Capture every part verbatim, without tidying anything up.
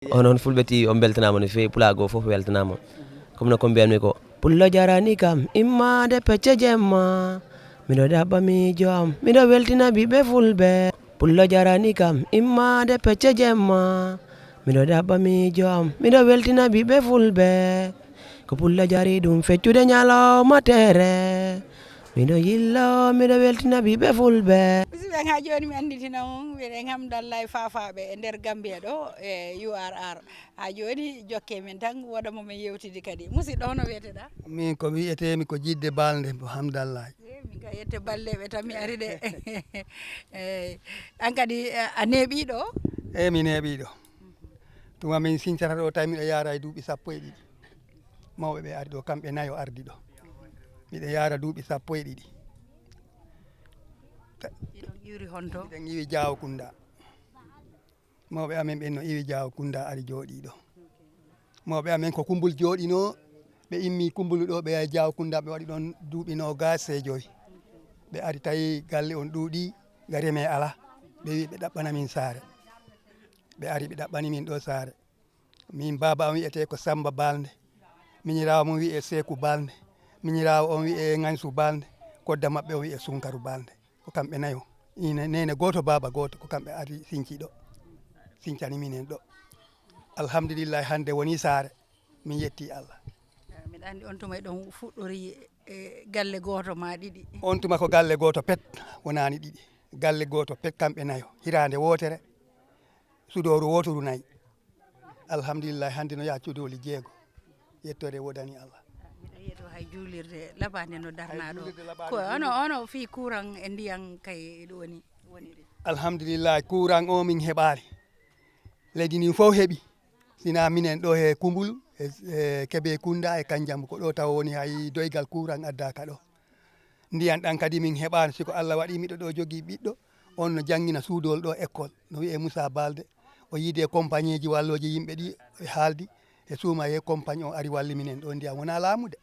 Onon Fulɓe T V, on mbeltanaama no feewi, pulaagu o fof weltanaama. Comme no ko mbiyatmi ko, pullo jarani kam immaade pecce jemma. Miɗo ɗaɓɓa miijo am, miɗo weltina ɓiɓɓe Fulɓe. Pullo jarani kam immaade pecce jemma. Miɗo ɗaɓɓa miijo am, miɗo weltina ɓiɓɓe Fulɓe. Ko pullo jari ɗum feccude ñalawma tere. Miɗo yillo, miɗo weltina ɓiɓɓe Fulɓe. Musidɓe, haa jooni mi annditina on, mbiɗen Hamdallahi Faafaaɓe e nder Gambia ɗo, e U R R. Haa jooni jokke min tan, woda mo min yewtidi kadi. Musidɗo, hono wiyeteɗaa? Min ko wiyeteemi ko Jidde Balde mo Hamdallahi. Eh, min ka yette balleeɓe tan mi ari de. Eh, an kadi, eh, a neeɓii ɗo? Eh, mi neeɓii ɗo. Tuma min sincata ɗo, tawi miɗo yaara e duuɓi sappo e ɗiɗi. Mawɓe ɓe ari ɗo, kamɓe nayo ardi ɗo. Miɗo yaara duuɓi sappo e ɗiɗi. Iɗon iwri honto? Miɗen iwi Jaawo Kunda. Mawɓe amen ɓen no iwi Jaawo Kunda ari jooɗii ɗo. Mawɓe amen ko Kumbul jooɗinoo, ɓe immi Kumbul ɗo, ɓe yahi Jaawo Kunda, ɓe waɗi ɗon duuɓi noogaas e joyi. Ɓe ari tawi galle on ɗuuɗii, ga remee alaa. Ɓe wi ɓe ɗaɓɓana min saare. Ɓe ari ɓe ɗaɓɓani min ɗo saare. Min baaba am wiyetee ko Samba Balde. Miñiraawo mum wiyee Seeku Balde. Miñiraawo on wiyee Ŋañsu Balde. Kodda maɓɓe on wiyee Sunkaru Balde. Ko kamɓe nayo. Ine neene gooto, baaba gooto, ko kamɓe ari sinci ɗo. Sincani minen ɗo. Alhamdulillahi, hannde woni saare. Min yetti Allah. Eh, miɗa anndi on tuma eɗon fuɗɗori e galle gooto ma ɗiɗi. On tuma ko galle gooto pet, wonaani ɗiɗi. Galle gooto pet kamɓe nayo. Hiraande wootere, sudooru wooturu nayi. Alhamdulillahi, hannde no yaha cuudooli jeego. Yettoore wodani Allah. Miɗo yiya ɗo hay juulirde labaande no darnaa ɗo. Juulirde labaande ko ono, juulirde. Ono fii kuuran e ndiyan kay ɗo woni, woniri. Alhamdulillahi, kuuran o min heɓaali. Leydi ndin fof heɓi. Sinaa minen ɗo he Kumbul, e, e Kebe Kunda, e Kanjambu, ko ɗo taw woni hay doygal kuuran addaaka ɗo. Ndiyan ɗan kadi min heɓaano, si ko Allah waɗi miɗo ɗo jogii ɓiɗɗo, on no janngina suudool ɗo école, no wi'ee Moussa Balde. O yiidi e compagnieji wallooji yimɓe ɗi, e haaldi, e suuma e compagnie o ari walli minen ɗo ndiyan. Wonaa laamu de,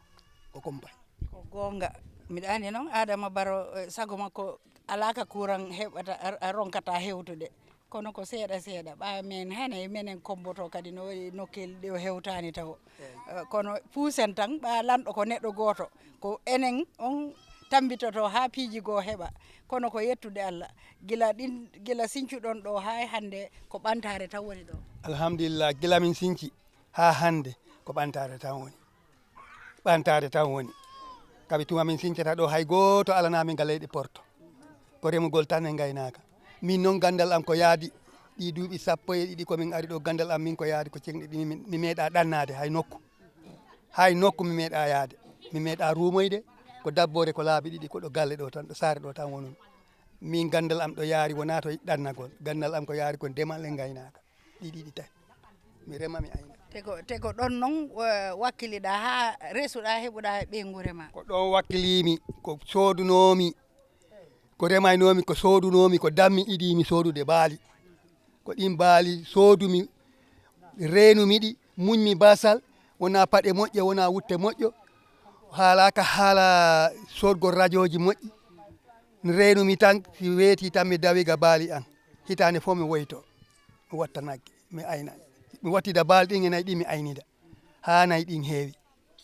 ko compagnie. Ko goonga. Miɗa anndi noon Adama Baro, eh, sago makko alaa ka kuuran heɓata, a, a ronkata hewtude. Kono ko seeɗa seeɗa. Ɓaawo men hene, menen Komboto kadi no waɗi nokkeeli ɗi o hewtaani taw. Eh, kono puusen tan, ɓaa lanɗo ko neɗɗo gooto. Ko enen on tammbitoto haa piiji goo heɓa. Kono ko yettude Allah. Gila ɗin, gila sincuɗon ɗo haa e hannde ko ɓantaare tan woni ɗo. Alhamdulillah, gila min sinci haa hannde ko ɓantaare tan woni. Ɓantaare tan woni. Kabi tuma min sincata ɗo, hay gooto alanaa min ga leyɗe Porto. Ko remugol tan e ngaynaaka. Min noon, ganndal am ko yaadi ɗii duuɓi sappo e ɗiɗi ko min ari ɗo, ganndal am min ko yaadi ko ceŋɗi ɗi, mi, mi meeɗaa ɗannaade hay nokku. Hay nokku mi meeɗaa yaade. Mi meeɗaa ruumoyde, ko dabboore ko laabi ɗiɗi, ko ɗo galle ɗo tan, ɗo saare ɗo tan wonumi. Min ganndal am ɗo yaari wonaa to ɗannagol. Ganndal am ko yaari ko ndemal e ngaynaaka. Ɗi ɗiɗi tan. Mi rema, mi ayna. Te ko, te ko ɗon non, eh, wakkiliɗaa haa resuɗaa, heɓuɗaa ɓeyngu rema? Ko ɗon wakkiliimi, ko soodunoomi, ko remaynoomi, ko soodunoomi, ko dammi idii mi soodude baali. Ko ɗin baali soodumi, reenumi ɗi, muñmi basal, wonaa paɗe moƴƴe, wonaa wutte moƴƴo, haalaaka haala soodgol rajooji moƴƴi. Reenumi tan, si weetii tan mi dawi ga baali an. Hitaande fof mi woyto, mi watta nagge, mi ayna. Mi wattida baali ɗin e nayi ɗin mi aynida. Haa nayi ɗin heewi.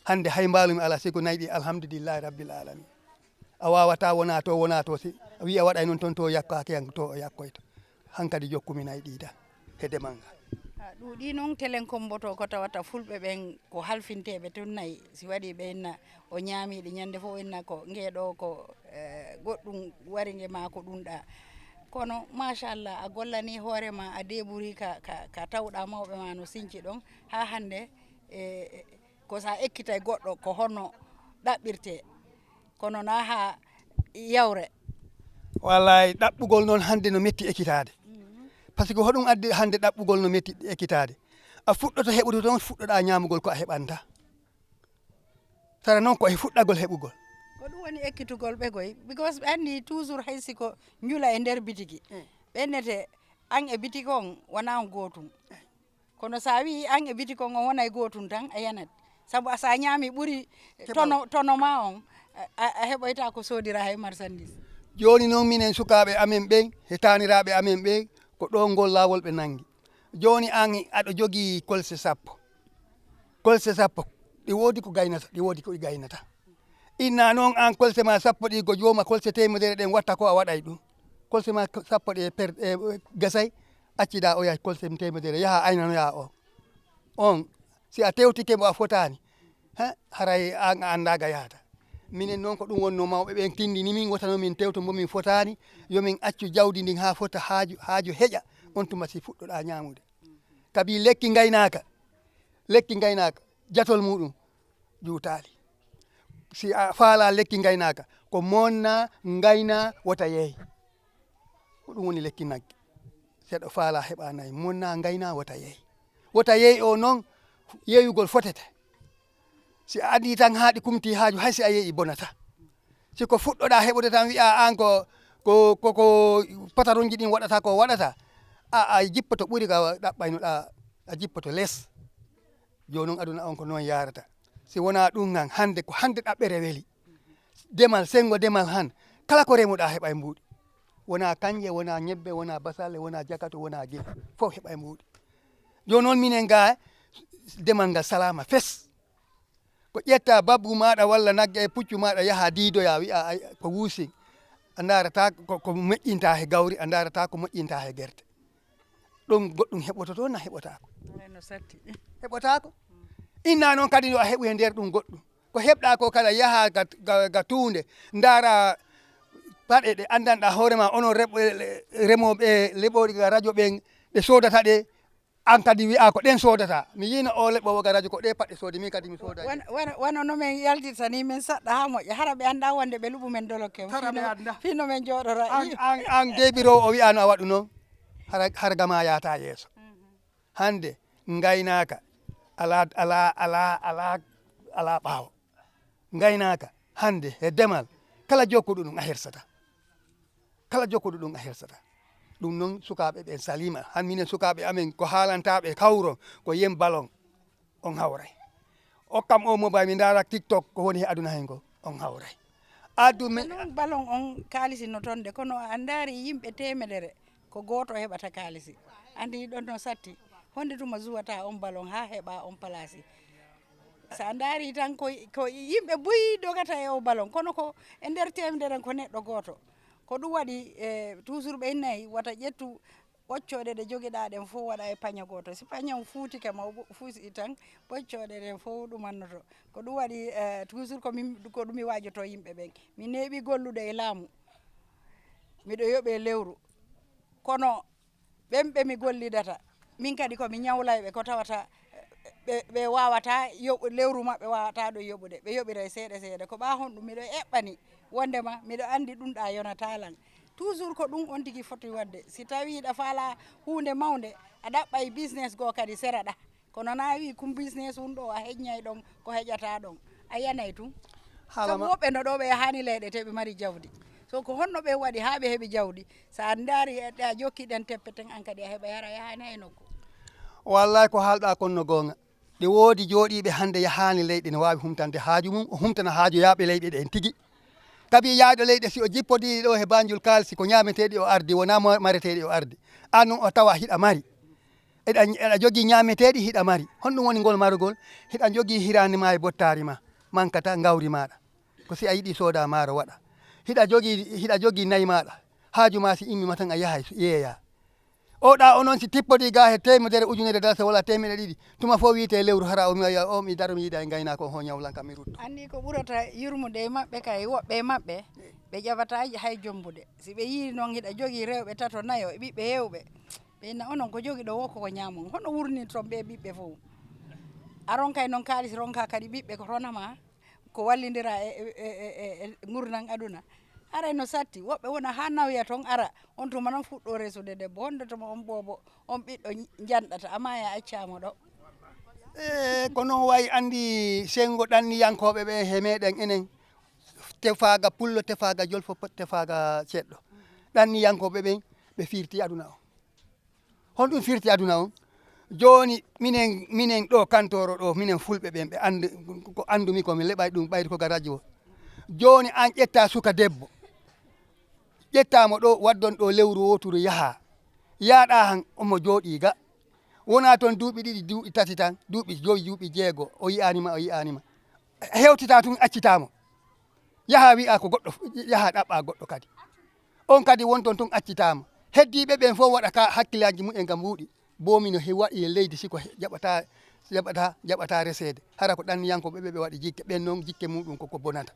Hannde hay mbaalu mi alaa, sigo nayi ɗi, alhamdulillahi rabbil alamin. A waawataa wonaa to, wonaa to, si a wii a waɗay noon toon to yakkaaki, han to o yakkoyta. Hankadi jokkumi nayi ɗi tan, he demal ngal. Ha, ɗuuɗii noon telen Komboto ko tawata Fulɓe ɓen ko halfinteeɓe toon nayi. Si waɗii ɓe inna o ñaamii ɗi ñannde fof, inna ko ngee ɗoo ko, eh, goɗɗum wari nge maa ko ɗum ɗaa. Kono machallah, a gollanii hoore maa, a deeɓurii ka, ka, ka tawɗaa mawɓe maa no sinci ɗon. Haa hannde, eh, ko so a ekkitay goɗɗo, ko hono ɗaɓɓirtee, kono na haa yawre. Wallaay, ɗaɓɓugol noon hannde no metti ekkitaade. Par ce que hoɗum addi hannde ɗaɓɓugol no metti ekkitaade? A fuɗɗoto heɓude toon, fuɗɗoɗaa ñaamugol ko a heɓanta. Sara noon ko e fuɗɗagol heɓugol. Ko ɗum woni ekkitugol ɓe koy. Because ɓe anndi toujours hay si ko njula e nder bitiki. Mm. Ɓennete an e bitiki on wonaa on gootum. Kono so a wii an e bitiki on, on wonay gootum tan, a yanat. Sabu a, so a ñaami ɓuri tono, tono maa on, a, a, a heɓoyta ko soodira hay marchandise. Jooni noon minen sukaaɓe amen ɓen, he taaniraaɓe amen ɓen, ko ɗo ngol laawol ɓe nanngi. Jooni an aɗa jogii kolse sappo. Kolse sappo, ɗi woodi ko gaynata, ɗi woodi ko ɗi gaynata. Inna noon an kolse ma sappo ɗi, go jooma kolse teemedere ɗen watta ko a waɗay ɗum. Kolse ma sappo ɗe per-, e, gasay, accida o yaha kolse teemedere, yaha aynanoya o. On, si a tewtike mo a fotaani, he, haray an a anndaa ga yahata. Minen noon ko ɗum wonno mawɓe ɓen tindini min, wota no min tewto mbo min fotaani, yo min accu jawdi ndin haa fota haaju, haaju heƴa, on tuma si fuɗɗoɗaa ñaamude. Kabi lekki ngaynaaka, lekki ngaynaaka, jatol muɗum juutaali. Si a faalaa lekki ngaynaaka, ko monna ngayna wota yeey. Ko ɗum woni lekki nagge. Si aɗa faalaa heɓa nayi, monna ngayna wota yeey. Wota yeey o noon, yeeyugol fotete. Si a adii tan haa ɗi kumti haaju, hay si a yeeyi bonata. Si ko fuɗɗoɗaa heɓude tan wi'a an ko, ko, ko, ko pataronji ɗin waɗata ko waɗata, a, a jippoto ɓuri ga ɗaɓɓaynoɗaa, a jippoto les. Jooni noon aduna on ko noon yaarata. Si wonaa ɗum han, hannde ko hannde ɗaɓɓere weli. Demal, senngo demal han, kala ko remuɗaa heɓay mbuuɗi. Wonaa kanje, wonaa ñebbe, wonaa basalle, wonaa jakato, wonaa gila. Fof heɓay mbuuɗi. Jooni noon minen ga, demal ngal salaama fes. Ko ƴetta babbu maaɗa walla nagge e puccu maaɗa yaha diidoya wi'a ay, ko wuusi. A ndaarata ko, ko moƴƴinta he gawri, a ndaarata ko moƴƴinta he gerte. Ɗum goɗɗum heɓototo na heɓotaako? Ay, no satti. Heɓotaako. Inna noon kadi yo a heɓu he nder ɗum goɗɗum. Ko heɓɗa ko kala yaha ga, ga, ga tuunde, ndaara paɗe ɗe anndanɗa hoore ma, onon rebo-, remooɓe leɓooɗi ga radio ɓen, ɓe soodata ɗe, an kadi wi'a ko ɗen soodata. Mi yiino o leɓoowo ga radio ko ɗe paɗe soodi, min kadi mi sooda. Wan-, wan-, wano no men yaltirta ni, men saɗɗa haa moƴƴa. Hara ɓe annda wonde ɓe luɓu men dolokke. Hara ɓe annda. Fii no men jooɗora. An, an, an deeɓiroowo o wi'ano a waɗu noon. Hara, hara gama yaata yeeso. Mhm. Hannde ngaynaaka alaa, alaa, alaa, alaa, alaa ɓaawo. Ngaynaaka hannde he demal, kala jokkuɗo ɗum a hersata. Kala jokkuɗo ɗum a hersata. Ɗum noon sukaaɓe ɓen saliima. Han minen sukaaɓe amen ko haalantaaɓe hawro ko yen balon on hawray. Okkam o mobile mi ndaara TikTok ko woni he aduna hen ko on hawray. Addu mi Noon balon on kaalisi no tonde, kono a ndaari yimɓe teemedere ko gooto heɓata kaalisi. Anndi ɗon no satti. Honde tuma zuwata on balon haa heɓa on palaasi? So a ndaari tan ko, ko yimɓe buy dogata e o balon, kono ko e nder teemedere ko neɗɗo gooto. Ko ɗum waɗi, e, toujours ɓe innayi wata ƴettu ɓoccooɗe ɗe jogiɗaa ɗen fof waɗa e pañe gooto. Si pañe on fuutike ma, o ɓo-, fuusi tan, ɓoccooɗe ɗen fof ɗumannoto. Ko ɗum waɗi, eh, toujours ko min, ko ɗum mi waajoto yimɓe ɓen. Mi neeɓi gollude e laamu. Miɗo yoɓe lewru. Kono ɓen ɓe mi gollidata, min kadi ko mi ñawlayɓe ko tawata ɓe, ɓe waawata yoɓu-, lewru maɓɓe waawata ɗo yoɓude. Ɓe yoɓira e seeɗa seeɗa. Ko ɓaa honɗum miɗo eɓɓani wondema miɗo anndi ɗum ɗa yonata lan. Toujours ko ɗum on tigi foti waɗde. Si tawii hiɗa faala huunde mawnde, a ɗaɓɓay business goo kadi sera ɗa. Kono na a wii kum business un ɗo a heƴñay ɗon ko heƴata ɗon. A yanay tun. Haala Sabu ma woɓɓe no ɗo ɓe yahaani leyɗe te ɓe mari jawdi. So ko honno ɓe waɗi haa ɓe heɓi jawdi? So a ndaari e, a jokki ɗen teppe ten an kadi a heɓa yara yahaani hay nokku. Wallahi ko haalɗa kon no goonga. Ɗe woodi jooɗiiɓe hannde yahaani leyɗe ne waawi humtande haaju mum, o humtana haaju yaaɓe leyɗe ɗen tigi. Kabi yaayɗo leyɗe si o jippodii ɗo he Banjul kaalisi ko ñaameteeɗi o ardi, wonaa mo-, mareteeɗi o ardi. An noon o tawa hiɗa mari. Eɗa, eɗa jogii ñaameteeɗi hiɗa mari. Honɗum woni ngol marugol? Hiɗa jogii hiraande ma e bottaari ma. Mankata ngawri maaɗa. Ko si a yiɗi sooda maaro waɗa. Hiɗa jogii, hiɗa jogii nayi maaɗa. Haaju ma si immi ma tan a yahay yeeya. Oɗa o noon si tippodii ga he teemedere ujunere dalasi walla teemeɗe ɗiɗi. Tuma fof wiite lewru hara o mi, o mi daro mi yiida e ngaynaako o ñawlan kam mi rutto. Anndi ko ɓurata yurmude e maɓɓe kay, woɓɓe e maɓɓe, ɓe ƴaɓata hay jombude. Si ɓe yii noon hiɗa jogii rewɓe tato nayo e ɓiɓɓe heewɓe, ɓe inna onon ko jogiɗo wo koko ñaamon. Hono wurniton ɓe ɓiɓɓe fof? A ronkay noon kaalis, ronka kadi ɓiɓɓe ko rona ma, ko wallindira e, e, e, e, e ngurnan aduna. Haray no satti, woɓɓe wona haa nawya toon ara, on tuma noon fuɗɗoo resude debbo, honde tuma on boobo, on ɓiɗɗo njanɗata, a maaya accaama ɗo. E, ko noon wayi anndi senngo ɗanniyankooɓe ɓe he meɗen enen, tefaaga pullo, tefaaga jolfo, tefaaga ceɗɗo. Ɗanniyankooɓe ɓen, ɓe firti aduna o. Honɗum firti aduna on? Jooni minen, minen ɗo Kantoro ɗo, minen fulɓe ɓen, ɓe anndi, ko anndumi ko mi leɓay ɗum ɓayri ko garaji o. Jooni an ƴetta suka debbo, ƴetta mo ɗo, waddon ɗo lewru wooturu yaha. Yaaɗa han omo jooɗii ga. Wonaa toon duuɓi ɗiɗi, duuɓi tati tan, duuɓi joyi, duuɓi jeego, o yi'aani ma, o yi'aani ma. Hewtitaa tun, accitaa mo. Yaha wi'a ko goɗɗo, yaha ɗaɓɓa goɗɗo kadi. On kadi won toon tun, accitaa mo. Heddiiɓe ɓen fof waɗa ka hakkillaaji mumen ka mbuuɗi. Boomi no he waɗi e leydi, si ko he-, jaɓataa, jaɓataa, jaɓataa reseede. Hara ko ɗanniyankooɓe ɓe, ɓe waɗi jikke. Ɓen noon, jikke muɗum ko, ko bonata.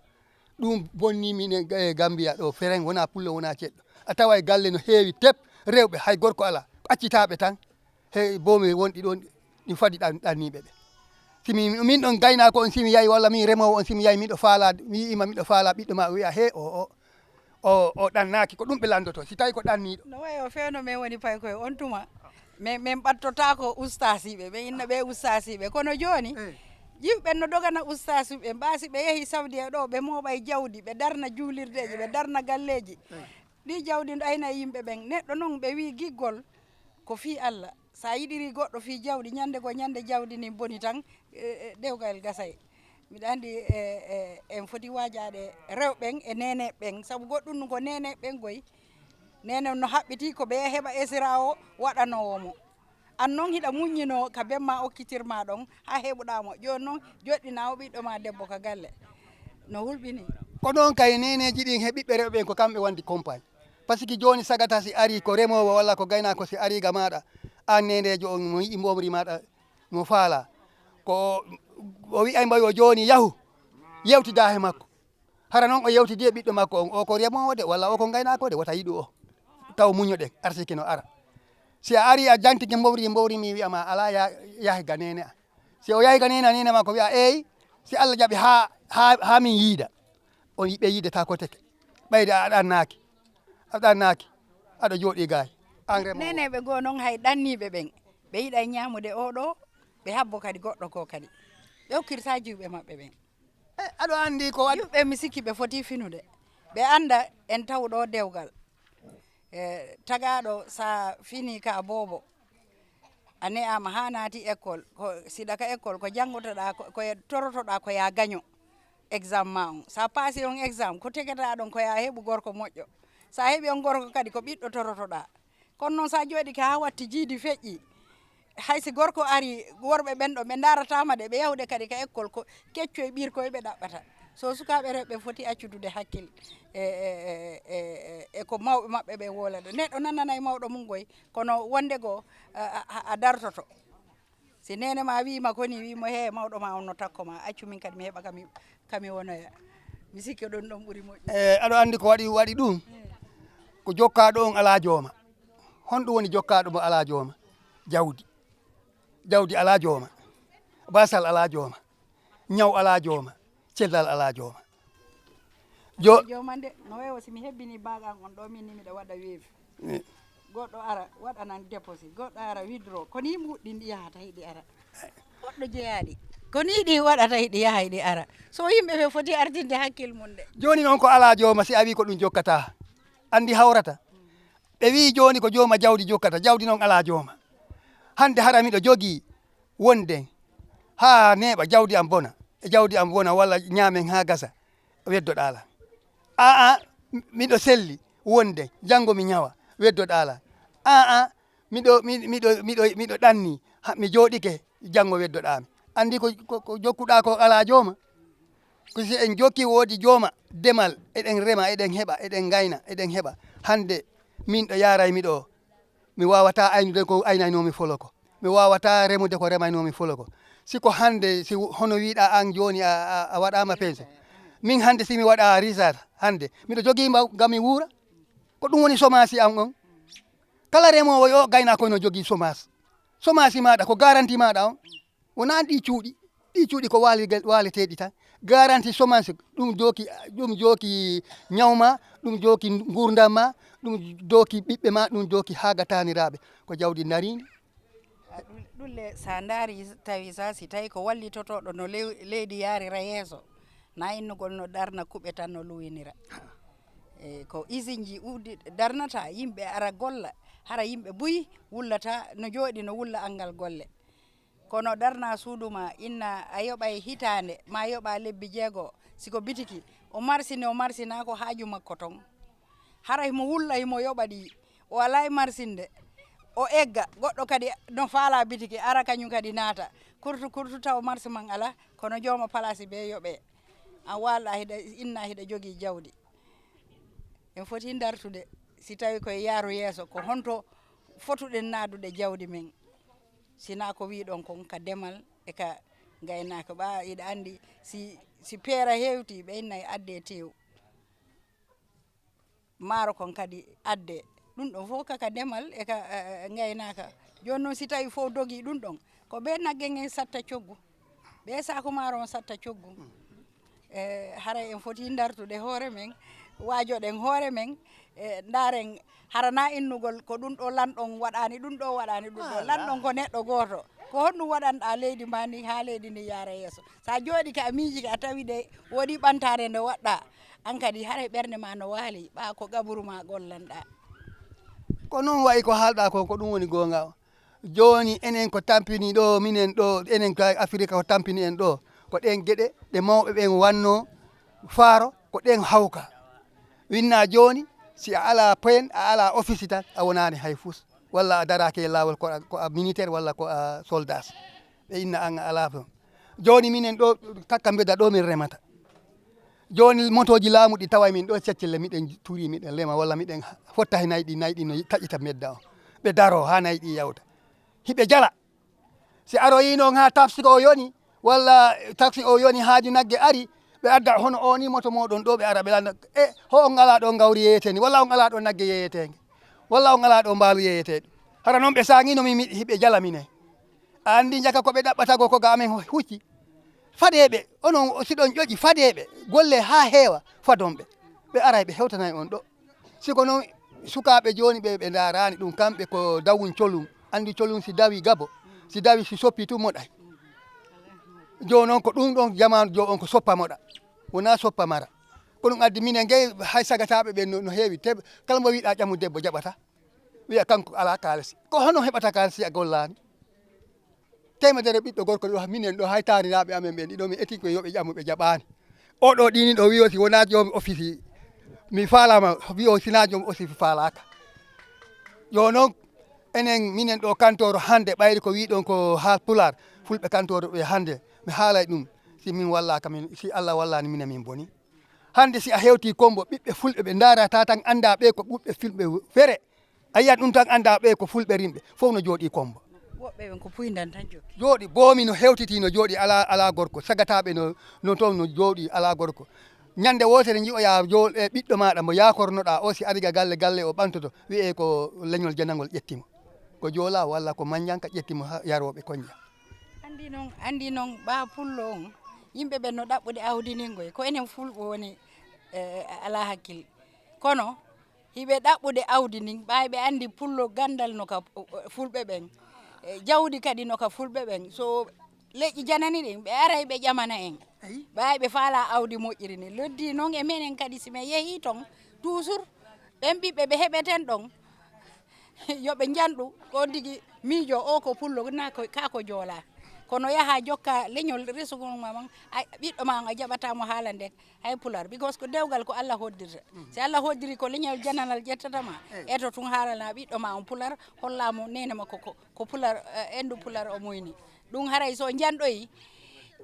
Ɗum bonni min e, e Gambia ɗo, feren, wonaa pullo, wonaa ceɗɗo. A taway galle no heewi tep, rewɓe, hay gorko alaa. Accitaaɓe tan. He boomi wonɗi ɗon, ɗi fadi ɗan-, ɗanniiɓe ɓe. Si mi, min ɗon gaynaako on, si mi yahi, walla min remoowo on, si mi yahi, miɗo faalaa, mi yi'ima miɗo faalaa ɓiɗɗo ma, o wi'a, "He, o, o, o, o ɗannaaki." Ko ɗum ɓe lanndotoo, si tawi ko ɗanniiɗo. No wayi o feewno men woni paykoye on tuma. Men, men ɓattotaako ustaasiiɓe, men inna ɓe ustaasiiɓe. Kono jooni, eh, yimɓe no dogana ustaasiiɓe, mbaa si ɓe yehi Saudi e ɗo, ɓe mooɓay jawdi, ɓe darna juulirdeeji, ɓe darna galleeji. Eh. Ɗi jawdi ɗayna e yimɓe ɓen. Neɗɗo non, ɓe wi'i giggol ko fii Allah. Sa yiɗiri goɗɗo fii jawdi, ñande goo ñande jawdi ndin boni tan, e, e, dewgal gasay. Miɗa anndi, e, e, en foti waajaade rewɓe ɓen e neeneeɓe ɓen, sabu goɗɗum ɗum ko neeneeɓe ɓen goy. Neene on no haɓɓitii ko ɓe heɓa esiraawo waɗanoowo mo. An non hiɗa muññinoo ka ben ma okkitir ma ɗon, haa heɓuɗaa mo. Jooni non, joɗɗinaa o ɓiɗɗo ma debbo ka galle. No hulɓinii. Ko ɗon kay neeneeji ɗin he ɓiɓɓe rewɓe ɓen ko kamɓe wonndi compagnie. Par ce que jooni sagata si arii ko remoowo walla ko gaynaako si arii ga maaɗa, aan neeneejo on mo yi'i mbomri maaɗa mo faalaa. Ko o wi'ay mbo yo jooni yahu, yewtidaa he makko. Hara non o yewtidi e ɓiɗɗo makko on, o ko remoowo de, walla o ko ngaynaako de, wota yiɗu o. Taw muñoɗen, arsike no ara. Si a arii a jantike mbowri, mbowri mi wi'a ma alaa ya-, yahi ga neene an. Si o yahi ga neene an, neene ma ko wi'a eey, si Allah jaɓi haa, haa, haa min yiida. On ɓe yiidata ko teke. Ɓayde a ɗannaaki. A ɗannaaki. Aɗa jooɗii gaay. An remoowo. Neeneeɓe goo non hay ɗanniiɓe ɓen. Ɓe yiɗay ñaamude oo ɗoo, ɓe habbo kadi goɗɗo goo kadi. Ɓe okkirtaa jiwɓe maɓɓe ɓen. E, aɗo anndi ko waɗi? Yimɓe mi sikki ɓe foti finude. Ɓe annda en taw ɗo dewgal. E, tagaaɗo sa fini ka boobo, a ne'aama haa naati école, ko siɗa ka école, ko janngotoɗaa, ko, ko e torotoɗaa ko ya gaño exam ma on. Sa paasi on exam, ko tegata ɗon ko ya heɓu gorko moƴƴo. Sa heɓi on gorko kadi ko ɓiɗɗo torotoɗaa. Kono noon, so a jooɗike haa watti jiidi feƴƴi, hay si gorko ari, worɓe ɓen ɗo, ɓe ndaarataama de, ɓe yahude kadi ka école, ko keccu e ɓiirkoy ɓe ɗaɓɓata. So sukaaɓe rewɓe foti accudude hakkil e, e, e, e, e ko mawɓe maɓɓe ɓe wolata. Neɗɗo nananay mawɗo mum goy, kono wonde goo, a, a, a dartoto. Si neene ma wiima ko ni, wiimo, "He, mawɗo ma on no takko ma, accu min kadi mi heɓa ka mi, ka mi wonoya." Mi sikki ɗon, ɗon ɓuri moƴƴude. E, aɗo anndi ko waɗi, waɗi ɗum? Ko jokkaaɗo on alaa jooma. Honɗum woni jokkaaɗo mo alaa jooma? Jawdi. Jawdi alaa jooma. Basal alaa jooma. Ñaw alaa jooma. Cellal alaa jooma. Jo- Jooma nde, no wayi o si mi hebbini baagal on ɗo, min ni miɗa waɗa weevi. Eh. Goɗɗo ara, waɗanan deposit. Goɗɗo ara, withdraw. Ko ni muɗɗin ɗi yahata, hiɗi ara. Goɗɗo jeyaɗi. Ko ni ɗi waɗata, hiɗi yaha, hiɗi ara. So yimɓe ɓe foti artinde hakkil mum de. Jooni noon ko alaa jooma, si a wii ko ɗum jokkata. Anndi hawrata. Ɓe wii jooni ko jooma jawdi jokkata. Jawdi noon alaa jooma. Hannde hara miɗo jogii wonde haa neeɓa jawdi am bona. E jawdi am bona walla ñaamen haa gasa. Weddoɗaa lan. Aa, miɗo selli wonde janngo mi ñawa, weddoɗaa lan. Aa, miɗo, mi-, miɗo, miɗo, miɗo ɗanni, ha, mi jooɗike, janngo weddoɗaa mi. Anndi ko, ko, ko jokkuɗaa ko alaa jooma? Ko si en jokki woodi jooma, demal, eɗen rema, eɗen heɓa, eɗen ngayna, eɗen heɓa. Hannde min ɗo yaaray mi ɗo, mi waawataa aynude ko aynaynoomi folo ko. Mi waawataa remude ko remaynoomi folo ko. Si ko hannde, si w-, hono wiiɗaa aan jooni a, a, a waɗaama pension. Min hannde si mi waɗaa risat hannde, miɗo jogii mbaw-, ngam mi wuura. Ko ɗum woni somaasi am on. Kala remoowo yo gaynaako no jogii somaasi. Somaasi maaɗa ko garanti maaɗa on. Wonaa ɗi cuuɗi. Ɗi cuuɗi ko waali-, waaleteeɗi tan. Garanti semence, ɗum jooki, ɗum jooki ñaw ma, ɗum jooki nguurndam ma, ɗum jooki ɓiɓɓe ma, ɗum jooki haa ga taaniraaɓe. Ko jawdi ndariindi. A, ɗum, ɗum le, so a ndaari tawi sa, si tawi ko wallitotooɗo no lew-, leydi yaarira yeeso, na innugol no darna kuɓe tan no luwinira. E, ko usine ji uddi darnata, yimɓe ara golla, hara yimɓe buy wullata, no jooɗi no wulla anngal golle. Kono darna suudu ma, inna a yoɓay hitaande, ma yoɓa lebbi jeego, si ko bitiki, o marsini, o marsina ko haaju makko ton. Hara himo wulla, himo yoɓa ɗi, o alaa e marsinde, O egga, goɗɗo kadi no faalaa bitiki, ara kañum kadi naata. Kurtu kurtu taw marse man alaa, kono jooma palaasi bee yoɓee. An waalɗaa hiɗa inna hiɗa jogii jawdi. En foti dartude, si tawi koye yaaru yeeso, ko honto fotuɗen naadude jawdi men? Sinaa ko wiɗon kon ka demal e ka ngaynaaka. Ɓaa, hiɗa anndi, si, si peera hewti, ɓe innay adde tew. Maaro kon kadi adde. Ɗum ɗon fof kaka demal e ka, eh, eh, ngaynaaka. Jooni noon, si tawi fof dogi ɗum ɗon, ko ɓe nagge ngen satta coggu, ɓe saaku maaro on satta coggu. Eh, haray en foti dartude hoore men, waajoɗen hoore men, eh, ndaaren hara na innugol ko ɗum ɗo lanɗon waɗaani, ɗum ɗo waɗaani, ɗum ɗo. Lanɗon ko neɗɗo gooto. Ko honɗum waɗanɗaa leydi ma ndi haa leydi ndi yaara yeeso? So a jooɗike, a miijike, a tawi de woodi ɓantaare nde waɗɗaa, an kadi haray ɓernde ma no waali, ɓaa ko gaburu ma gollanɗaa. Ko noon wayi ko haalɗaa ko, ko ɗum woni goonga o. Jooni enen ko tampini ɗo, minen ɗo, enen ko Afirika ko tampini en ɗo, ko ɗeen geɗe ɗe mawɓe ɓen wanno faaro, ko ɗeen hawka. Winna jooni, si a alaa poyen, a alaa ofisi tan, a wonaani hay fus. Walla a daraaki e laawol, ko a, ko a militaire walla ko a soldat. Ɓe inna an a alaa fof. Jooni minen ɗo, takka mbedda ɗo min remata. Jooni motooji laamu ɗi taway min ɗo Ceccelle, miɗen turi, miɗen rema, walla miɗen fotta he nayi ɗi, nayi ɗi no taƴita mbedda o. Ɓe daro haa nayi ɗi yawta. Hiɓe jala. Si aroyi noon haa taxi o yoni, walla taxi o yoni haaju nagge ari, ɓe adda hono o ni moto mooɗon ɗo, ɓe ara ɓe landa, "E, ho on alaa ɗo ngawri yeeyeteeni, walla on alaa ɗo nagge yeeyeteenge, walla on alaa ɗo mbaalu yeeyeteeɗo?" Hara noon ɓe saangino mi, mi, hiɓe jala minen. A anndi njaka ko ɓe ɗaɓɓata go ko ga amen hucci? Fadee ɓe, onon si ɗon ƴoƴi, fadee ɓe, golle haa heewa, fadon ɓe. Ɓe aray ɓe hewtanay on ɗo. Si ko noon, sukaaɓe jooni ɓe, ɓe ndaaraani ɗum, kamɓe ko dawun colum. Anndi colum si dawi gabo, si dawi si soppi tun moɗay. Jooni noon ko ɗum ɗon jamaanu joo on ko soppa moɗa, wonaa soppa mara. Ko ɗum addi minen gay hay sagataaɓe ɓen no, no heewi. Te kala mo wiɗa ƴamu debbo jaɓata. Wiya kanko alaa kaalisi. Ko hono heɓata kaalisi a gollaani? Teemedere ɓiɗɗo gorko ɗo, minen ɗo hay taaninaaɓe amen ɓen ɗiɗo, mi eti ko yo ɓe ƴamu, ɓe jaɓaani. Oɗo ɗini ɗo wiyo si wonaa joomi ofisi, mi faalaama, wiyo sinaa joomi ofisi faalaaka. Yo noon, enen, minen ɗo kantooro hannde, ɓayri ko wiɗon ko haal pulaar, fulɓe kantooro ɓe hannde, mi haalay ɗum, si min wallaaka min, si Allah wallaani minen min boni. Hannde si a hewtii Kommbo, ɓiɓɓe fulɓe ɓe ndaarata tan annda ɓe ko ɓiɓɓe fulɓe fere. A yiyat ɗum tan annda ɓe ko fulɓe rimɓe, fof no jooɗii Kommbo. Woɓɓe ɓen ko puyndan tan jokki. Jooɗi boomi no hewtitii, no jooɗi alaa, alaa gorko. Sagataaɓe no, no toon no jooɗi alaa gorko. Ñande wootere nji'oyaa jool-, e ɓiɗɗo maaɗa mo yaakornoɗaa o, si ari ga galle, galle o ɓantoto, wi'ee ko leñol janangol ƴetti mo. Ko joolaa walla ko manjanka ƴetti mo ha yarooɓe konja. Anndi noon, anndi noon, ɓaa pullo on, yimɓe ɓen no ɗaɓɓude awdi ndin koy, ko enen fulɓe woni, e, alaa hakkil. Kono hiɓe ɗaɓɓude awdi ndin, ɓay ɓe anndi pullo ganndal no ka, o, o, fulɓe ɓen. E, jawdi kadi no ka fulɓe ɓen. So leƴƴi janani ɗin, ɓe aray ɓe ƴamana en. Ayi. Ɓay ɓe faalaa awdi moƴƴiri ndin. Loddi noon e menen kadi, si men yehii ton, toujours ɓen ɓiɓɓe ɓe heɓeten ɗon, yo ɓe njanɗu, ko on tigi miijo, o ko pullo, na ko, ka ko joolaa. Kono yaha jokka leñol resugol ma man, ay, ɓiɗɗo ma on a jaɓataa mo haala nden. Hay pular, because ko dewgal ko Allah hoddirta. Si Allah hoddiri ko leñol jananal ƴettata ma, eto tun haalana ɓiɗɗo ma on pular, holla mo nene makko ko, ko pular, eh, endu pular o muyni. Ɗum haray so njanɗoyi,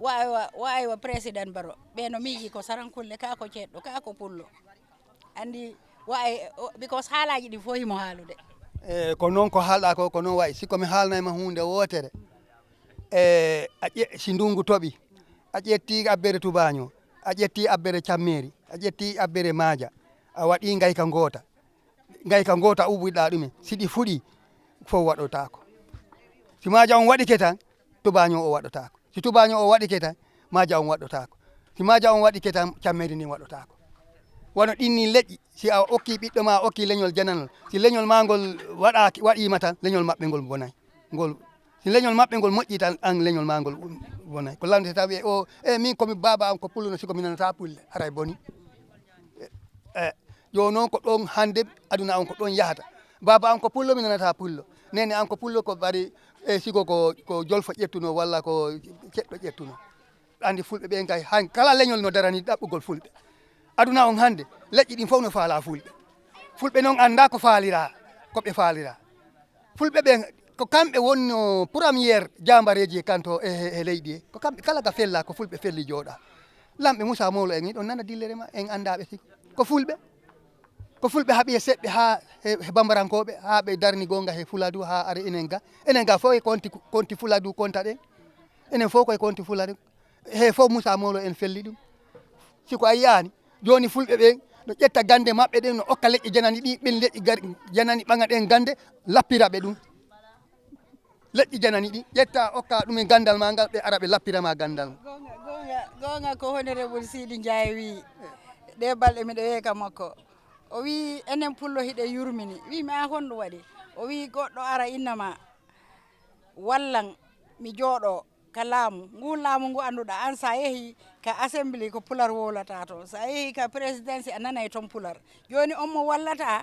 wa aywa, wa aywa président Baro. Ɓe no miiji ko sarankulle, ka ko ceɗɗo, ka ko pullo. Anndi wa ay, o, because haalaaji ɗi fof himo haalude. E, ko noon ko haalɗaa ko, ko noon wayi. Si ko mi haalnay ma huunde wootere, e, a ƴe-, si ndunngu toɓi, a ƴetti abbere tubaaño, a ƴetti abbere cammeeri, a ƴetti abbere maaja, a waɗi ngayka ngoota. Ngayka ngoota uwwiɗaa ɗumen, si ɗi fuɗi, fof waɗotaako. Si maaja on waɗike tan, tubaaño o waɗotaako. Si tubaaño o waɗike tan, maaja on waɗotaako. Si maaja on waɗike tan, cammeeri ndin waɗotaako. Wano ɗin ni leƴƴi, si a okki ɓiɗɗo ma, a okki leñol jananol, si leñol ma ngol waɗaaki, waɗiima tan, leñol maɓɓe ngol bonay. Ngol, si leñol maɓɓe ngol moƴƴi tan, an leñol ma ngol bonay. Ko lamde tan wi'e, "O, e min komi baaba am ko pullo no, si ko mi nanata pulle, haray boni." E, e, jooni noon ko ɗon hannde aduna on ko ɗon yahata. Baaba am ko pullo, mi nanata pullo. Nene am ko pullo, ko bari, e, sigo ko, ko jolfo ƴettuno walla ko ceɗɗo ƴettuno. Anndi fulɓe ɓen kay, han kala leñol no darani ɗaɓɓugol fulɓe. Aduna on hannde, leƴƴi ɗin fof no faalaa fulɓe. Fulɓe noon anndaa ko faalira, ko ɓe faalira. Fulɓe ɓen, ko kamɓe wonno première jambareeji e kanto e, e, e leydi he. Ko kamɓe kala ka fella, ko fulɓe felli jooɗa. Lamɓe Moussa Molo en, ɗon nana dillere ma, en anndaa ɓe siko. Ko fulɓe. Ko fulɓe haɓi e seɓɓe haa he, he bambarankooɓe, haa ɓe darni goonga he Fuladu, haa are enen ga. Enen ga fof e konti, konti Fuladu konta ɗen. Enen fof koye konti Fuladu. He fof Moussa Molo en felli ɗum. Siko a yiyaani, jooni fulɓe ɓen no ƴetta gannde maɓɓe ɗen, no okka leƴƴi janani ɗi, ɓen leƴƴi gar-, janani ɓaŋa ɗen gannde, lappira ɓe ɗum. Leƴƴi janani ɗi, ƴetta okka ɗum e ganndal ma ngal, ɓe ara ɓe lappira ma ganndal ma. Goonga, goonga, goonga ko Honorable Sidi Ndiaye wiyi. Ɗe balɗe miɗo yeeka makko. O wiyi, "Enen pullo hiɗen yurmini." Wiyi mi, "A honɗum waɗi?" O wiyi, "Goɗɗo ara inna ma, wallan mi jooɗo ka laamu. Ngun laamu ngu annduɗaa an, sa yehi ka assembly ko pular wowlata toon. Sa yehi ka présidence a nanay toon pular. Jooni on mo wallata,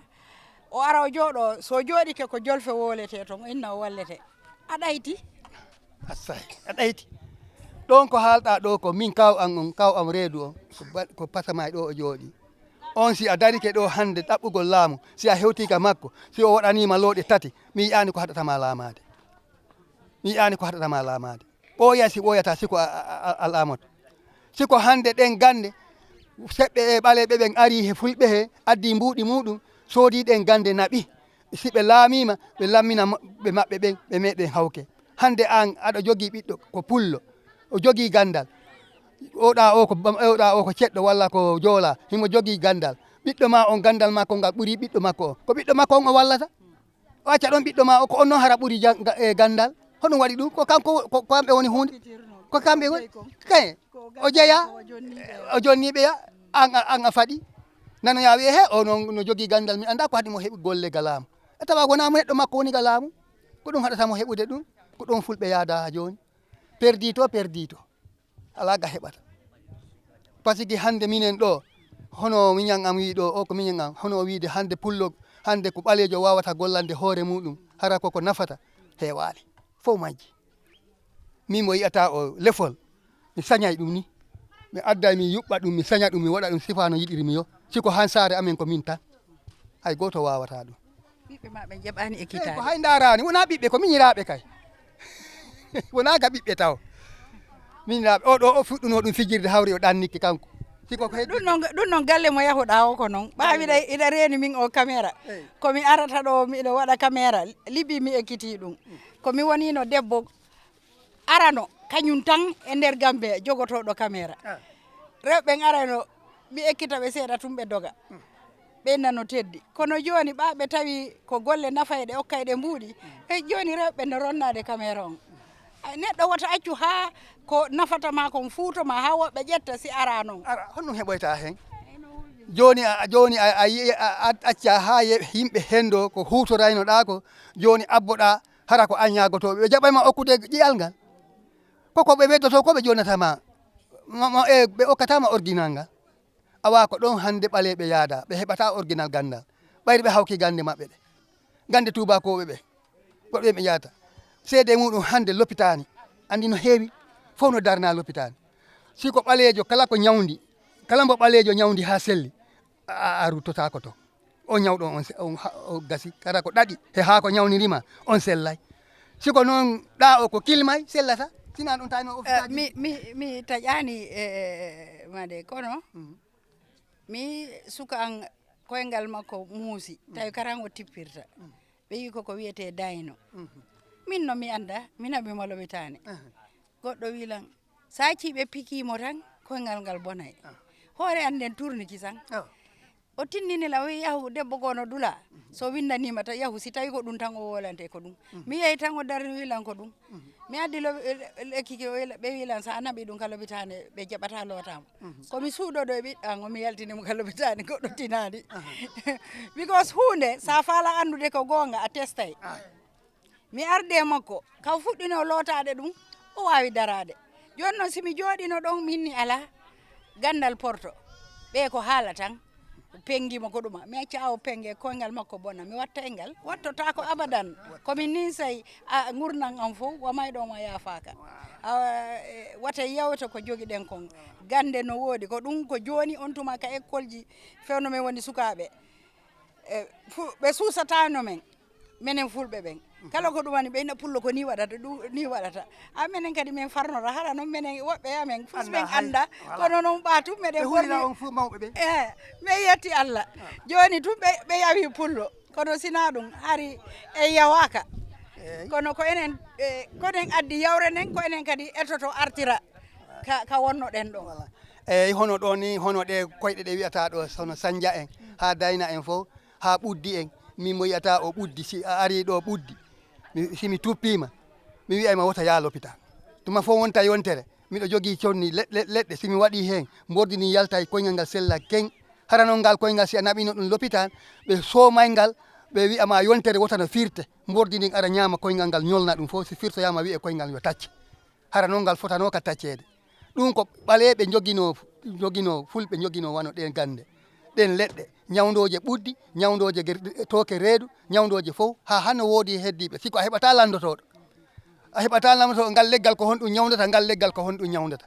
o ara o jooɗo, so jooɗike ko jolfe wowlete toon, inna o wallete." A ɗayti. Assay, a ɗayti. Ɗon ko haalɗaa ɗo ko min kaw an on, kaw am reedu on, ko ba-, ko pasamay ɗo o jooɗi. On si a darike ɗo hannde ɗaɓɓugol laamu, si a hewti ka makko, si o waɗaniima looɗe tati, mi yi'aani ko haɗata ma laamaade. Mi yi'aani ko haɗata ma laamaade. Ɓooya si ɓooyata si ko a, a, a, a laamoto. Si ko hannde ɗen gannde, seɓɓe e ɓaleeɓe ɓen arii he fulɓe he, addii mbuuɗi muuɗum, soodii ɗen gannde naɓi. Si ɓe laamiima, ɓe lammina mo-, ɓe maɓɓe ɓen, ɓe meɗen hawke. Hannde aan aɗa jogii ɓiɗɗo ko pullo, o jogii ganndal. Oɗa o ko bam-, oɗa o ko ceɗɗo walla ko joola, himo jogii ganndal. Ɓiɗɗo ma on ganndal makko ngal ɓurii ɓiɗɗo makko on. Ko ɓiɗɗo makko on o wallata? O acca ɗon ɓiɗɗo ma o, ko on noon hara ɓuri jang-, ga-, e ganndal. Honɗum waɗi ɗum? Ko kanko, ko, ko kamɓe woni huunde. Ko kamɓe woni. Kay, o jeya, o jonni ɓeya, an, an a faɗi. Nanoya wiye, "He, o noon no jogii ganndal, mi anndaa ko haɗi mo heɓi golle ga laamu." E tawa wonaa mo neɗɗo makko woni ga laamu. Ko ɗum haɗata mo heɓude ɗum. Ko ɗum fulɓe yaada haa jooni. Perdito, perdito. Alaa ga heɓata. Pasiki hannde minen ɗo, hono miñan am wii ɗo, o ko miñan am, hono o wiide hannde pullo, hannde ko ɓaleejo waawata gollande hoore muuɗum, hara ko ko nafata, heewaani. Fof majji. Min mo yi'ata o lefol, mi sañay ɗum ni. Mi adday, mi yuɓɓa ɗum, mi saña ɗum, mi waɗa ɗum sifa no yiɗiri mi yo. Si ko han saare amen ko min tan. Hay gooto waawata ɗum. Ɓiɓɓe ma ɓe njaɓaani e kitaale. Eey, ko hay ndaaraani, wonaa ɓiɓɓe, ko miñiraaɓe kay. Wonaa ga ɓiɓɓe taw. Miñiraaɓe, o ɗo o fuɗɗunoo ɗum fijirde hawri o ɗannike kanko. Si ko ko heddi. Ɗum noon, ɗum noon galle mo yahuɗaa o ko noon. Ɓaawiɗa iɗa reeni min o caméra. Eey. Ko mi arata ɗo miɗo waɗa caméra, liɓi mi ekkitii ɗum. Ko mi woniino debbo arano, kañum tan e nder Gambia jogotooɗo caméra. Ah. Rewɓe ɓen arano, mi ekkita ɓe seeɗa tun ɓe doga. Mm. Ɓe nano teddi. Kono jooni ɓa ɓe tawi ko golle nafayɗe okkayɗe mbuuɗi. Mm. Hey, jooni rewɓe ɓe no ronnaade caméra on. Ay, neɗɗo wota accu haa ko nafata ma kon fuuto ma haa woɓɓe ƴetta si ara noon. Ara, honɗum heɓoyta heen? Jooni a, jooni a, a, yi-, a, a, acca haa ye-, yimɓe henndo ko huutoraynoɗaa ko, jooni abboɗaa, hara ko an ñaagotooɓe. Ɓe jaɓay ma okkude ƴi'al ngal. Ko ko ɓe weddoto, ko ɓe jonnata ma, ma, ma, e, ɓe okkata ma original ngal. Awa ko ɗon hannde ɓaleeɓe yaada, ɓe heɓata original ganndal. Ɓayri ɓe hawki gannde maɓɓe ɗe. Gannde tuubakooɓe ɓe. Ko ɓe ɓe yaata. Seede muɗum hannde lopitaani. Anndi no heewi, fof no darna lopitaani. Si ko ɓaleejo kala ko ñawndi, kala mbo ɓaleejo ñawndi haa selli, a, a, a ruttotaako to. O ñawɗo on se-, on ha-, o gasi, kara ko ɗaɗi, he haa ko ñawnirima, on sellay. Si ko noon ɗa o ko kilmay, sellata, sinaa ɗum tawi no Eh, ofitaaji. Mi, mi, mi taƴaani, eh, made, kono Mhm. mi suka an koyngal makko muusi, tawi karan o tippirta. Ɓe wi koko wiyetee dayno. Mhm. Min no mi annda, mi naɓi mo lobitaani. Aha. Goɗɗo wi lan, sa accii ɓe pikii mo tan, koyngal ngal bonay. Ah. Hoore an nden turniki tan. Ah. O tinnini lan, o wi, "Yahu, debbo goo no dula." So winndaniima tan, yahu, si tawi ko ɗum tan o wolante, ko ɗum. Mhm. Mi yehi tan, o darni, wi lan ko ɗum. Mhm. Mi addi lo-, le-, lekki ki, o wi la-, ɓe wi lan, sa a naɓi ɗum ka lobitaane, ɓe jaɓata lootaama. Mhm. Ko mi suuɗoɗo e ɓiɗɗo an, o mi yaltini mo ka lobitaane, goɗɗo tinaani. Aha. Because huunde, sa faala anndude ko goonga, a testay. Ah. Mi arde e makko, ka o fuɗɗino lootaade ɗum, o waawi daraade. Jooni noon, si mi jooɗino ɗon, min ni alaa ganndal porto. Ɓe ko haala tan, penngi mo ko ɗuma. Mi acca o pennge, koyngal makko bona. Mi watta e ngal, wattotaako abadan. Ko mi ninsay, a, ngurndan am fof, wa mayɗo ma yaafaaka. A, e, wata yewte ko jogiɗen kon. Gannde no woodi, ko ɗum ko jooni on tuma ka ekkolji fewno men woni sukaaɓe. E, fu-, ɓe suusataano men, menen fulɓe ɓen. Kala ko ɗum woni ɓeyna pullo ko ni waɗata, ɗum ni waɗata. A menen kadi min farnora, hara noon menen woɓɓe amen fof min annda, kono noon ɓa tun meɗen ɓorni. On fof mawɓe ɓe. Eh, min yetti Allah. Jooni tun ɓe, ɓe yawi pullo. Kono sina ɗum, hari en yawaaka. Kono ko enen, eh, ko enen addi yawre nden, ko enen kadi etoto artira ka, ka wonnoɗen ɗo. Eyyi, hono ɗo ni, hono ɗe koyɗe ɗe wiyata ɗo, hono Sanja en, haa Dayna en fof, haa Ɓuddi en. Min mo yiyata o Ɓuddi, si a ari ɗo Ɓuddi, mi, si mi tuppima, mi wiyay ma wota yaa lopital. Tuma fof wonta yontere, miɗo jogii conni le-, le-, leɗɗe, si mi waɗi heen, mbordi ndin yalta e koyngal ngal sella keŋ. Hara noon ngal koyngal, si a naɓino ɗum lopital, ɓe soomay ngal, ɓe wi'a ma yontere wota no firte, mbordi ndin ara ñaama koyngal ngal, ñolna ɗum fof, si firtoyaama wi'e koyngal yo tacce. Hara noon ngal fotanoo ka tacceede. Ɗum ko ɓaleeɓe njoginoo, njoginoo, fulɓe njoginoo wano ɗeen gannde, ɗeen leɗɗe, ñawndooje Ɓuddi, ñawndooje ger-, tooke reedu, ñawndooje fof, haa hano woodi heddiiɓe. Si ko a heɓataa lanndotooɗo, a heɓataa lanndotooɗo, ngal leggal ko honɗum ñawndata, ngal leggal ko honɗum ñawndata.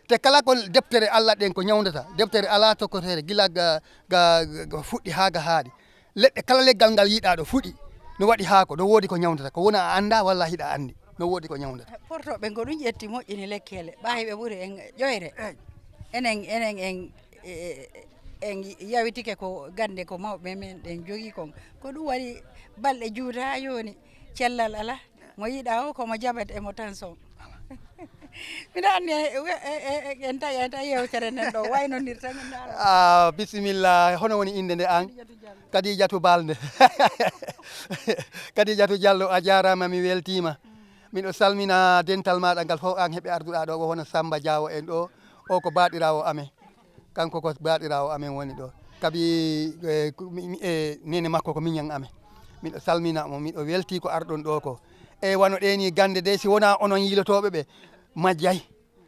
Te kala ko deftere Allah ɗen ko ñawndata, deftere alaa tokkotere gila ga, ga, ga fuɗɗi haa ga haaɗi. Leɗɗe kala leggal ngal yiɗaa ɗo fuɗi, no waɗi haako, no woodi ko ñawndata. Ko wona a anndaa walla hiɗa anndi, no woodi ko ñawndata. Porto ɓe ko ɗum ƴetti moƴƴini lekkele, ɓaahi ɓe ɓuri en ƴoyre. Enen, enen en, e, en yawitike ko gannde ko mawɓe men ɗen jogii kon. Ko ɗum waɗi balɗe juuta haa jooni, cellal alaa. Mo yiɗa o ko mo jabet e mo tension. Mbiɗa anndi e, e, e, e, en tawi, en tawi yewtere nden ɗo waynondirta, min ndaara. Ah, bisimilla, hono woni innde nde an? Kadijatu Diallo. Kadijatu Balde. Kadijatu Diallo, a jaaraama, mi weltiima. Miɗo salmina dental maaɗa ngal fof, an heɓe arduɗa ɗo, ko hono Samba Diawo en ɗo, o ko baaɗiraawo amen. Kanko ko baaɗiraawo amen woni ɗo. Kabi, e, ko mi, mi, e, nene makko ko miñan amen. Miɗo salmina mo, miɗo weltii ko arɗon ɗo ko. E wano ɗee ni gannde de, si wonaa onon yiilotooɓe ɓe, majjay.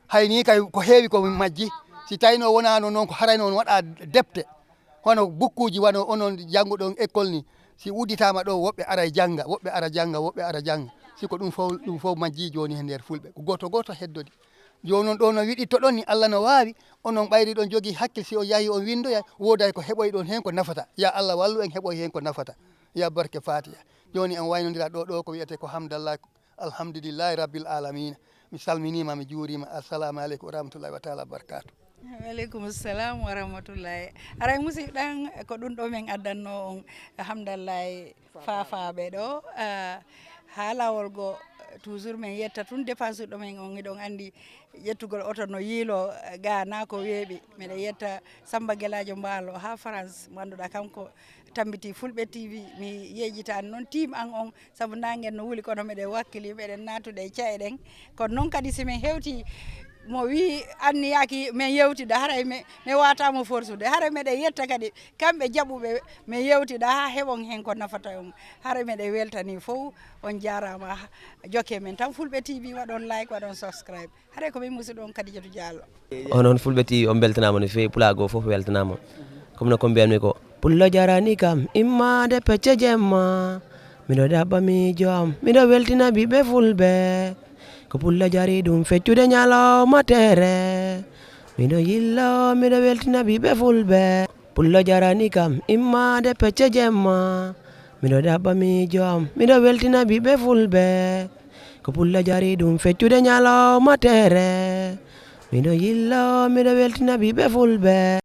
Hay ni kay ko heewi ko majji. Si taynoo wonaano noon, ko harayno on waɗa depte. Hono bukkuuji wano onon jannguɗon école ni. Si udditaama ɗo, woɓɓe aray jannga, woɓɓe ara jannga, woɓɓe ara jannga. Si ko ɗum fof, ɗum fof majji jooni he nder fulɓe. Ko gooto gooto heddodi. Jooni noon ɗo no wiɗittoɗon ni, Allah no waawi, onon ɓayri ɗon jogii hakkil, si on yahi on winndoya, wooday ko heɓoyɗon heen ko nafata. Ya Allah wallu en heɓoy heen ko nafata. Ya barke Fatiha. Jooni en waynondira ɗo, ɗo ko wiyetee ko Hamdallah, Alhamdulillahi Rabbil Alamina. Mi salminiima, mi juuriima. Assalamu aleykum wa rahmatullahi wa taala wa barakatuh. Wa aleykum salam wa rahmatullahi. Haray musidɓe ɗan, ko ɗum ɗo min addanno on, Hamdallahi Faafaaɓe ɗo, ah, haa laawol go, toujours min yetta tun dépense ɗo min on, hiɗon anndi yettugol oto no yiilo, eh, ga na ko weeɓi. Miɗen yetta Samba Gelaajo Mbaalo haa France, mo annduɗaa kanko tambiti Fulɓe T V. Mi yeejitaani noon team an on, sabu naange no wuli, kono miɗen wakkili, miɗen naatude e ca'e ɗen. Kono noon kadi, si min hewti, mo wii anniyaaki min yewtida, haray mi, mi waata mo forsude. Haray miɗen yetta kadi kamɓe jaɓuɓe min yewtida haa heɓon heen ko nafata on. Haray miɗen weltanii fof, on jaaraama. Jokkee min tan Fulɓe T V, waɗon like, waɗon subscribe. Haray ko min musidɗo on Kadijatu Diallo. Onon Fulɓe T V, on mbeltanaama no feewi, pulaagu o fof weltanaama. Comme no ko mbiyanmi ko, pullo jarani kam immaade pecce jemma. Miɗo ɗaɓɓa miijo am, miɗo weltina ɓiɓɓe fulɓe. Ko pullo jari ɗum feccude ñalawma tere. Miɗo yillo, miɗo weltina ɓiɓɓe fulɓe. Pullo jarani kam immaade pecce jemma. Miɗo ɗaɓɓa miijo am, miɗo weltina ɓiɓɓe fulɓe. Ko pullo jari ɗum feccude ñalawma tere. Miɗo yillo, miɗo weltina ɓiɓɓe fulɓe.